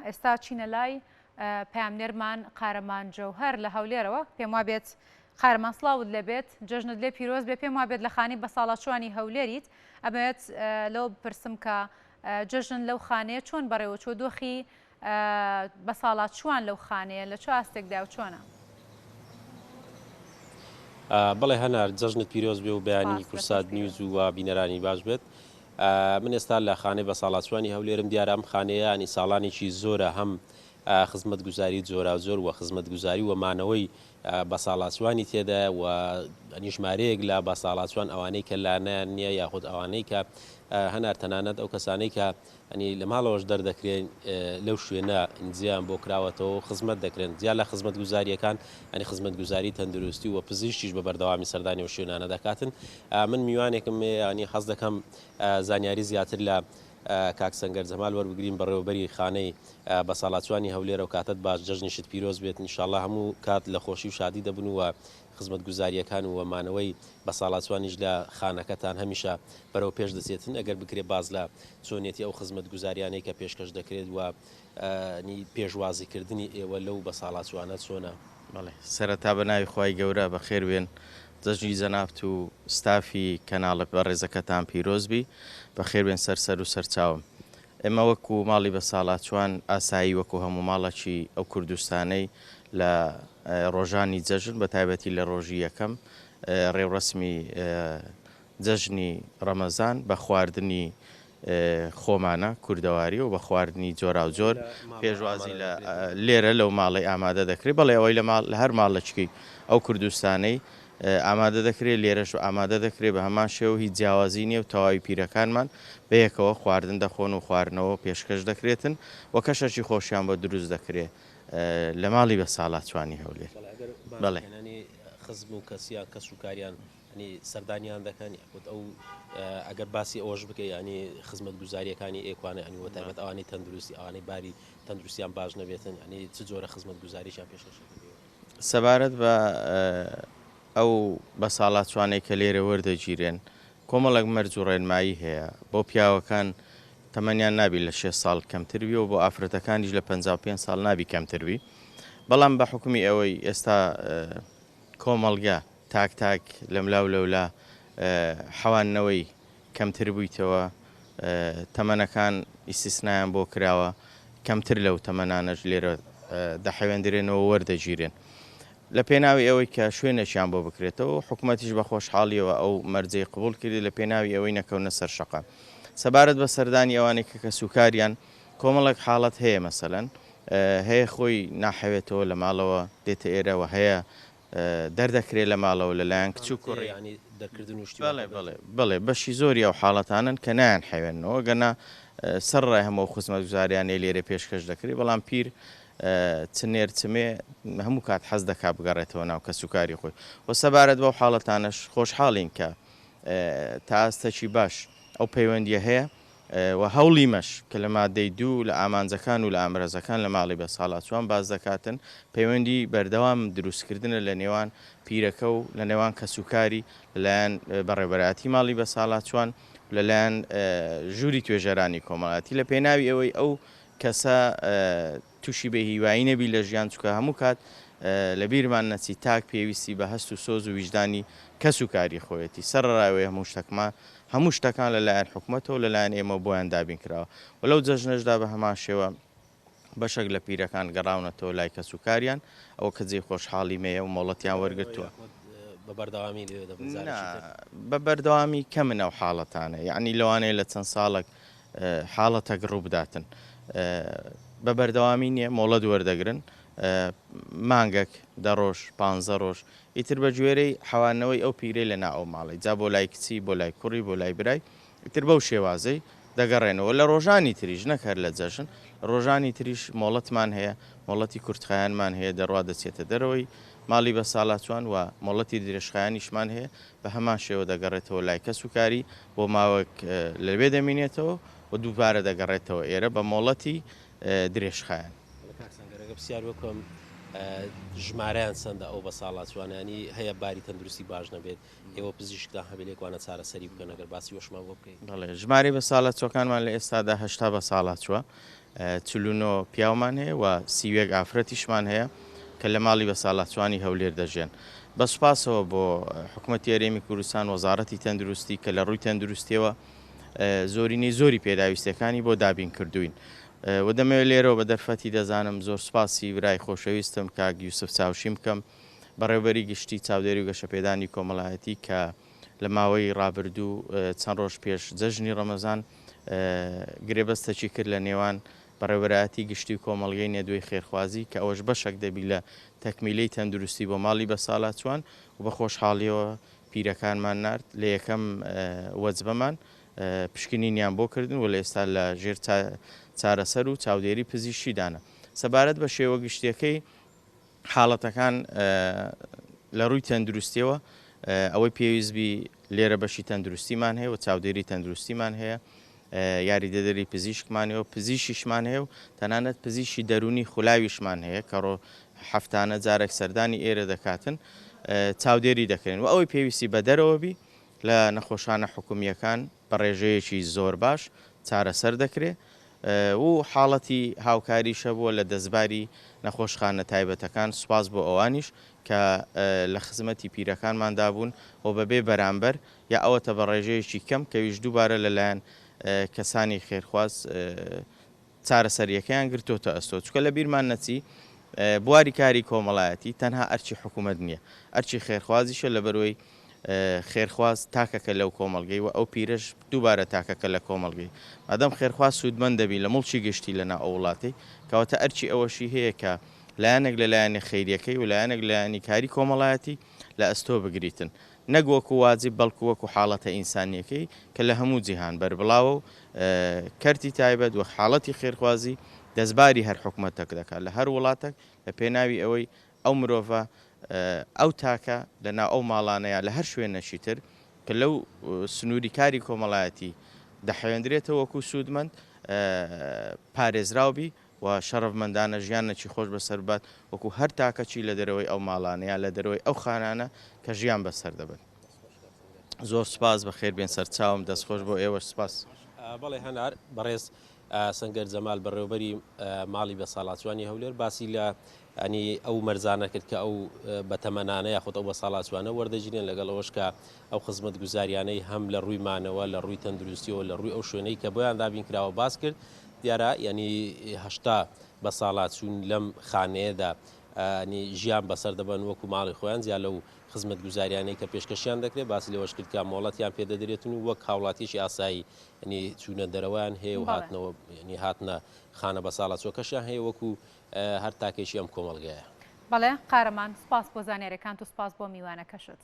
ئێستا چینە لای پەیامنێرمان قارەمان جەوهەر لە هەولێرەوە. پێم وابێت قارەمان سڵاوت لێبێت، جەژنت لێ پیرۆز بێ. پێم وابێت لە خانەی بەساڵاچووانی هەولێریت. ئەمەوێت لەوە بپرسم کە جەژن لەو خانەیە چۆن بەڕێوەچووە، دۆخی بەساڵاچووان لەو خانەیە لە چ ئاستێکدایە و چۆنە؟ بەڵێ هەنار، جەژنت پیرۆز بێ و بەیانی کوردسات نیوز و بینەرانی باش بێت. من ئێستا لە خانەی بەساڵاچووانی هەولێرم، دیارە ئەم خانەیە ینی ساڵانێکی زۆرە هەم خزمەتگوزاری جۆراوجۆر و خزمەتگوزاری و مانەوەی بەساڵاچووانی تێدایە و ینی ژمارەیەک لە بەساڵاچووان ئەوانەی کە لانیان نییە یاخود ئەوانەی کە هەنار تەنانەت ئەو کەسانەی کە ینی لە ماڵەوەش دەردەکرێن لەو شوێنە جێیان بۆ کراوەتەوە و خزمەت دەکرێن جیا لە خزمەتگوزارییەکان ینی خزمەتگوزاری تەندروستی و پزیشکیش بە بەردەوامی سەردانی ئەو شوێنانە دەکاتن من میوانێکم ینی حەز دەکەم زانیاری زیاتر لە کاک سەنگەر جەمال وەربگرین بەڕێوەبەری خانەی بەساڵاچوانی هەولێرە و کاتت باش جەژنیشت پیرۆز بێت ئینشاڵڵا هەموو کات لە خۆشی و شادی دەبن و خزمەتگوزارییەکان و مانەوەی بەساڵاچوانیش لە خانەکەتان هەمیشە بەرەو پێش دەچێتن، ئەگەر بکرێت باس لە چۆنیەتی ئەو خزمەتگوزاریانەی کە پێشکەش دەکرێت و پێشوازیکردنی ئێوە لەو بەساڵاچوانە چۆنە؟ بەڵێ سەرەتا بە ناوی خوای گەورە بەخێر بێن جەژنی جەنابت و ستافی کەناڵە بەڕێزەکەتان پیرۆز بی بەخێر بێن سەر سەر و سەرچاوم ئێمە وەکو ماڵی بەساڵاچوان ئاسایی وەکو هەموو ماڵەکی ئەو کوردستانەی لە ڕۆژانی جەژن بە تایبەتی لە ڕۆژی یەکەم ڕێوڕەسمی جەژنی ڕەمەزان بە خواردنی خۆمانە کوردەواری و بە خواردنی جۆراوجۆر پێشوازی لە لێرە لەو ماڵەی ئامادە دەکرێت بەڵێ ئەوەی لە ماڵ لە هەر ماڵەکی ئەو کوردستانەی ئامادە دەکرێت لێرەش ئامادە دەکرێت بە هەمان شێوە هیچ جیاوازی نییە و تەواوی پیرەکانمان بەیەکەوە خواردن دەخۆن و خواردنەوە پێشکەش دەکرێتن و کەشەکی خۆشیان بۆ دروست دەکرێت لە ماڵی بەساڵاچوانی هەولێر. بەڵێ خزم و کەسیان کەس و کاریان ینی سەردانیان دەکەن یاخود ئەو ئەگەر باسی ئەوەش بکە ینی خزمەتگوزاریەکانی ئێکوانە ینی وە تایبەت ئەوانەی تەندروستی ئەوانەی باری تەندروستیان باش نەبێتن ینی چ جۆرە خزمەتگوزاریان پێشکەش سەبارەت بە ئەو بەساڵاچوانەی کە لێرە وەردەگیرێن کۆمەڵێک مەرج و ڕێنمایی هەیە بۆ پیاوەکان تەمەنیان نابی لە 6 ساڵ کەمتر بی و بۆ ئافرەتەکانیش لە 55 ساڵ نابی کەمتر بی بەڵام بە حکومی ئەوەی ئێستا کۆمەڵگە تاک تاک لەملا و لەولا حەواندنەوەی کەمتر بوویتەوە، تەمەنەکان ئیستیسنایان بۆ کراوە، کەمتر لەو تەمەنانەش لێرە دەحەوێندرێنەوە و وەردەگیرێن. لە پێناوی ئەوەی کە شوێنێکیان بۆ بکرێتەوە و حکومەتیش بە خۆشحاڵییەوە ئەو مەرجەی قبوڵ کردی لە پێناوی ئەوەی نەکەونە سەر شەقام. سەبارەت بە سەردانی ئەوانەی کە کەسوکاریان کۆمەڵێک حاڵەت هەیە مەسەلەن هەیە خۆی ناحەوێتەوە لە ماڵەوە دێتە ئێرە و هەیە دەردەکرێت لە ماڵەوە لەلایەن کچ و کوڕی. بەڵێ بەڵێ بەڵێ بەشی زۆری ئەو حاڵەتانەن کە نایان حەوێننەوە گەنا سەرڕای هەموو ئەو خزمەتگوزاریانەی لێرە پێشکەش دەکرێت بەڵام پیر چ نێر چ مێ هەموو کات حەز دەکا بگەڕێتەوە ناو کەسوکاری خۆی و سەبارەت بەو حاڵەتانەش خۆشحاڵین کە تا ئاستەکی باش ئەو پەیوەندیە هەیە و هەوڵی مەش کە لە مادەی دوو لە ئامانجەکان و لە ئامرازەکان لە ماڵی بەساڵاچووان باس دەکاتن، پەیوەندی بەردەوام دروستکردنە لە نێوان پیرەکە و لە نێوان کەسوکاری لە لایەن بەڕێوەبەرایەتی ماڵی بەساڵاچووان و لە لایەن ژووری توێژەرانی کۆمەڵایەتی لە پێناوی ئەوەی ئەو کەسە توشی بێ هیوایی نەبی لە ژیان چونکە هەموو کات لە بیرمان نەچی تاک پێویستی بە هەست و سۆز و ویژدانی کەس و کاری خۆیەتی سەرەڕای ئەوەی هەموو شتەکمان هەموو شتەکان لە لایەن حکومەتەوە لە لایەن ئێمەوە بۆیان دابین کراوە و لەو جەژنەشدا بە هەمان شێوە بەشێک لە پیرەکان گەڕاونەتەوە لای کەس و کاریان ئەوە کە جێی خۆشحاڵی مەیە و مۆڵەتیان وەرگرتووە. بە بەردەوامی لەوێ دەبن جارێکی تر؟ نا بە بەردەوامی کەمن ئەو حاڵەتانە یەعنی لەوانەیە لە چەند ساڵێک حاڵەتەک ڕووبداتن بە بەردەوامی نییە مۆڵەت وەردەگرن مانگەک دە ڕۆژ پانزە ڕۆژ ئیتر بە گوێرەی حەوانەوەی ئەو پیرەی لە ناو ئەو ماڵی جا بۆ لای کچی بۆ لای کوڕی بۆ لای برای ئیتر بەو شێوازەی دەگەڕێنەوە لە ڕۆژانی تریش نەک هەر لە جەژن ڕۆژانی تریش مۆڵەتمان هەیە مۆڵەتی کورتخایەنمان هەیە دەڕوا دەچێتە دەرەوەی ماڵی بە ساڵاچوان و مۆڵەتی درێژخایەنیشمان هەیە بە هەمان شێوە دەگەڕێتەوە لای کەس و کاری بۆ ماوەک لەوێ دەمینێتەوە و دووبارە دەگەڕێتەوە ئێرە بە مۆڵەتی درێژخایەن. بەڵێ کاک سەنگەر ئەگەر پرسیار بکەم ژمارەیان چەندە ئەو بەساڵاچوانە یانی هەیە باری تەندروستی باش نەبێت ئێوە پزیشکتان هەبێت لێکوانە چارەسەری بکەن ئەگەر باسی وەشمان بۆ بکەیت. بەڵێ ژمارەی بەساڵاچووەکانمان لە ئێستادا 80 بەساڵاچووە. 49 پیاومان هەیە و 31 ئافرەتیشمان هەیە کە لە ماڵی بەساڵاچوانی هەولێر دەژێن. بە سوپاسەوە بۆ حکومەتی هەرێمی کوردستان، وەزاڕەتی تەندروستی کە لە ڕووی تەندروستیەوە زۆرینەی زۆری پێداویستیەکانی بۆ دابین کردووین. و دەمەوێت لێرەوە بە دەرفەتی دەزانم زۆر سوپاسی برای خۆشەویستم کاک یوسف چاوشین بکەم، بەڕێوەبەری گشتی چاودێری و گەشەپێدانی کۆمەڵایەتی کە لە ماوەی ڕابردوو چەند ڕۆژ پێش جەژنی ڕەمەزان گرێبەستەکی کرد لە نێوان بەڕێوەبەرایەتی گشتی و کۆمەڵگەی نەدوەی خێرخوازی کە ئەوەش بەشەک دەبی لە تەکمیلەی تەندروستی بۆ ماڵی بەسالاچوان و بە خۆشحاڵیەوە پیرەکانمان نارد لە یەکەم وەجبەمان پشکنینیان بۆ کردن و لە ئێستا لە ژێر چارەسەر و چاودێری پزیشکیدانە. سەبارەت بە شێوە گشتیەکەی حاڵەتەکان لە ڕووی تەندروستیەوە ئەوەی پێویست بی لێرە بەشی تەندروستیمان هەیە و چاودێری تەندروستیمان هەیە یاریدەدەری پزیشکمان هەیە و پزیشیشمان هەیە و تەنانەت پزیشی دەروونی خولاویشمان هەیە کە ڕۆ هەفتانە جارێک سەردانی ئێرە دەکاتن چاودێری دەکرێن و ئەوەی پێویستی بە دەرەوە بی لە نەخۆشانە حکومییەکان بە ڕێژەیەکی زۆر باش چارەسەر دەکرێ و حاڵەتی هاوکاریش هەبووە لە دەستباری نەخۆشخانە تایبەتەکان، سوپاس بۆ ئەوانیش کە لە خزمەتی پیرەکانماندا بوون و بەبێ بەرامبەر یا ئەوەتە بە ڕێژەیەکی کەم کەویش دووبارە لەلایەن کەسانی خێرخواز چارەسەرییەکەیان گرتۆتە ئەستۆ، چونکە لەبیرمان نەچی بواری کاری کۆمەڵایەتی تەنها ئەرکی حکومەت نییە، ئەرکی خێرخوازیشە، لەبەرئەوەی خێرخواز تاکەکە لەو کۆمەڵگەی و ئەو پیرەش دووبارە تاکەکە لە کۆمەڵگەی. مادەم خێرخواز سوودمەند دەبی لە موڵکی گشتی لە ناو ئەو وڵاتەی، کەواتە ئەرکی ئەوەشی هەیە کە لایەنێک لە لایەنی خەیریەکەی و لایەنێک لە لایەنی کاری کۆمەڵایەتی لە ئەستۆ بگریتن. نەک وەکو واجب بەڵکو وەکو حاڵەتە ئینسانیەکەی کە لە هەموو جیهان بەربڵاوە و کەرتی تایبەت وەک حاڵەتی خێرخوازی دەستباری هەر حکومەتەک دەکات لە هەر وڵاتەک لە پێناوی ئەوەی ئەو مرۆڤە ئەو تاکە لە ناو ئەو ماڵانە یا لە هەر شوێنەکی تر کە لەو سنووری کاری کۆمەڵایەتی دەحەوێندرێتەوە وەکو سوودمەند پارێزراو بی و شەڕەفمەندانە ژیانەکی خۆش بەسەر ببات وەکو هەر تاکەکی لە دەرەوەی ئەو ماڵانە یا لە دەرەوەی ئەو خانانە کە ژیان بەسەر دەبەن. زۆر سوپاس بەخێر بێن سەرچاوم دەست خۆش بۆ ئێوەش سوپاس. بەڵێ هەنار، بەڕێز سەنگەر جەمال بەڕێوەبەری ماڵی بەساڵاچوانی هەولێر باسی لە ینی ئەو مەرجانە کرد کە ئەو بەتەمەنانە یاخود ئەو بەساڵاچوانە وەردەگیرێن لەگەڵ ئەوەش کە ئەو خزمەتگوزاریانەی هەم لە ڕووی مانەوە لە ڕووی تەندروستیەوە لە ڕووی ئەو شوێنەی کە بۆیان دابین کراوە باس کرد دیارە ینی 80 بەساڵاچوون لەم خانەیەدا ینی ژیان بەسەر دەبەن وەکو ماڵی خۆیان جیا لەو خزمەتگوزاریانەی کە پێشکەشیان دەکرێت باسی لەوەش کرد کە مۆڵەتیان پێدەدرێتن و وەک هاوڵاتیەکی ئاسایی ینی چوونە دەرەوەیان هەیە و هاتنەوە ینی هاتنە خانە بەساڵاچووەکەشیان هەیە وەکو هەر تاکێکی ئەم کۆمەڵگەیە. بەڵێ قارەمان سوپاس بۆ زانیاریەکانت و سوپاس بۆ میوانەکەشت.